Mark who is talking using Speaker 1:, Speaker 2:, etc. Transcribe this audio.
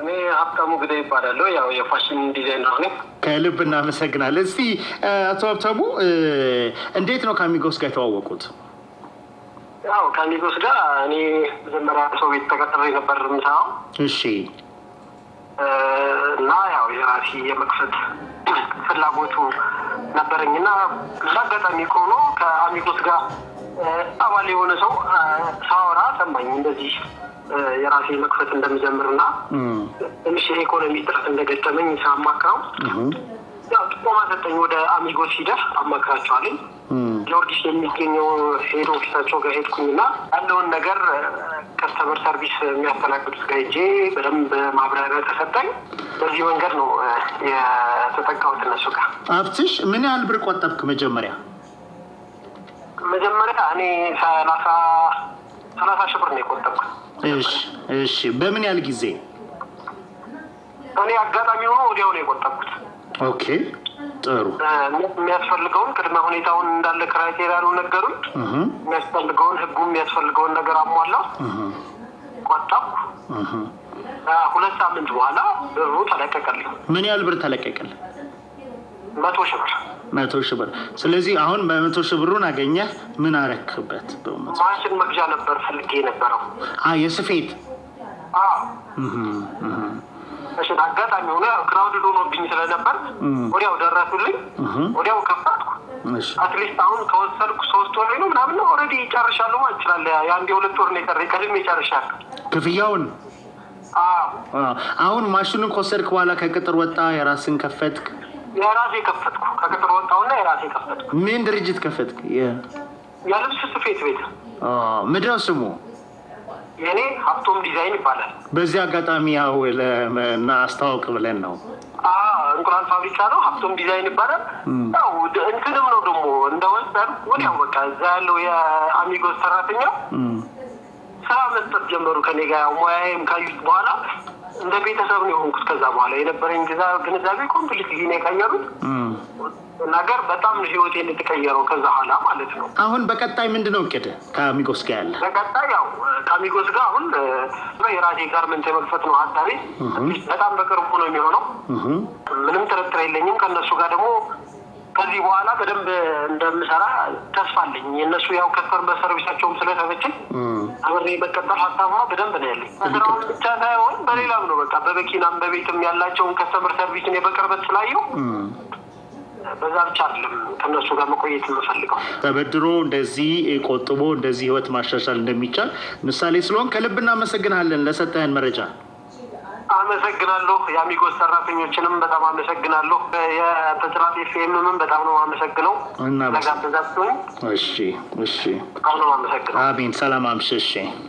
Speaker 1: እኔ ሀብታሙ ግደይ እባላለሁ። ያው የ fashion designer ነኝ።
Speaker 2: ከልብ እናመሰግናለን። እስቲ አቶ ሀብታሙ፣ እንዴት ነው ከአሚጎስ ጋር የተዋወቁት?
Speaker 1: ያው ከአሚጎስ ጋር እኔ መጀመሪያ ሰው ቤት ተቀጥሬ ነበር የምሰራው እና ያው የራሴ የመክፈት ፍላጎቱ ነበረኝ እና አጋጣሚ ከሆኖ ከአሚጎስ ጋር አባል የሆነ ሰው ሳወራ ሰማኝ፣ እንደዚህ የራሴ መክፈት እንደምጀምር እና ትንሽ የኢኮኖሚ እጥረት እንደገጠመኝ ሳማክረው ያው ጥቆማ ሰጠኝ። ወደ አሚጎስ ሂደህ አማክራቸዋለኝ። ጊዮርጊስ የሚገኘው head office ኣቸው ጋር ሄድኩኝና ያለውን ነገር customer service የሚያስተናግዱት ጋር ሄጄ በደንብ ማብራሪያ ተሰጠኝ። በዚህ መንገድ ነው የተጠቃሁት እነሱ ጋር።
Speaker 2: ሀብትሽ፣ ምን ያህል ብር ቆጠብክ መጀመሪያ?
Speaker 1: መጀመሪያ እኔ 30,000 ብር ነው የቆጠብኩት።
Speaker 2: እሺ፣ በምን ያህል ጊዜ?
Speaker 1: እኔ አጋጣሚ ሆኖ ወዲያው ነው የቆጠብኩት።
Speaker 2: Okay፣ ጥሩ።
Speaker 1: የሚያስፈልገውን ቅድመ ሁኔታውን እንዳለ criteria ውን ነገሩኝ። የሚያስፈልገውን ህጉ የሚያስፈልገውን ነገር አሟላ፣ ቆጠብኩ። 2 ሳምንት በኋላ ብሩ ተለቀቀልኝ።
Speaker 2: ምን ያህል ብር ተለቀቀልህ?
Speaker 1: 100,000 ብር።
Speaker 2: 100,000 ብር። ስለዚህ አሁን በ100,000 ብሩን አገኘህ። ምን አረክበት?
Speaker 1: ማሽን መግዣ ነበር ፈልጌ የነበረው።
Speaker 2: የስፌት?
Speaker 1: ማሽን አጋጣሚ ሆነ crowded ሆኖብኝ ስለነበር ወዲያው ደረሱልኝ። ወዲያው ከፈትኩ። At least አሁን ከወሰድኩ 3 ወር ነው ምናምን ነው። Already ጨርሻለሁ ማለት እችላለሁ። የአንድ የ2 ወር ነው የቀረኝ። ቀድሜ ጨርሻለሁ።
Speaker 2: ክፍያውን? አሁን ማሽኑን ከወሰድክ በኋላ ከቅጥር ወጣ፣ የራስን ከፈትክ?
Speaker 1: የራሴ ከፈትኩ። ከቅጥር ወጣሁና የራሴ ከፈትኩ።
Speaker 2: ምን ድርጅት ከፈትክ?
Speaker 1: የልብስ ስፌት ቤት።
Speaker 2: ምንድነው ስሙ?
Speaker 1: የእኔ ሀብቶም ዲዛይን ይባላል።
Speaker 2: በዚህ አጋጣሚ ያው እና አስተዋውቅ ብለን ነው።
Speaker 1: እንቁላል ፋብሪካ ነው። ሀብቶም ዲዛይን ይባላል። ያው እንትንም ነው ደግሞ እንደወሰድኩ ወዲያው በቃ እዛ ያለው የአሚጎስ ሰራተኛ ስራ መስጠት ጀመሩ ከኔ ጋር። ያው ሙያዬም ካዩት በኋላ እንደ ቤተሰብ ነው የሆንኩት። ከዛ በኋላ የነበረኝ ግንዛቤ completely ነው የቀየሩት ነገር። በጣም ነው ህይወቴን የተቀየረው ከዛ ኋላ ማለት ነው።
Speaker 2: አሁን በቀጣይ ምንድን ነው እቅድ ከአሚጎስ ጋር ያለ?
Speaker 1: በቀጣይ ያው ከአሚጎስ ጋር አሁን የራሴ garment የመክፈት ነው ሀሳቤ። በጣም በቅርቡ ነው የሚሆነው። ምንም ጥርጥር የለኝም። ከእነሱ ጋር ደግሞ ከዚህ በኋላ በደንብ እንደምሰራ ተስፋ አለኝ። የእነሱ ያው customer service ኣቸውም ስለተመቸኝ አብሬ መቀጠል ሀሳቧ በደንብ ነው ያለኝ። ስራውን ብቻ ሳይሆን በሌላም ነው፣ በቃ በመኪናም በቤትም ያላቸውን customer service እኔ በቅርበት ስላየው በዛ ብቻ አይደለም ከእነሱ ጋር መቆየት የምፈልገው።
Speaker 2: ተበድሮ እንደዚህ ቆጥቦ እንደዚህ ህይወት ማሻሻል እንደሚቻል ምሳሌ ስለሆን ከልብ እናመሰግናለን ለሰጠህን መረጃ።
Speaker 1: አመሰግናለሁ። የአሚጎስ ሰራተኞችንም በጣም አመሰግናለሁ። የብስራት ኤፍኤምም በጣም ነው አመሰግነው። ለጋበዛችሁኝ።
Speaker 2: እሺ።
Speaker 1: በጣም ነው አመሰግነው።
Speaker 2: አሜን። ሰላም አምሽ። እሺ።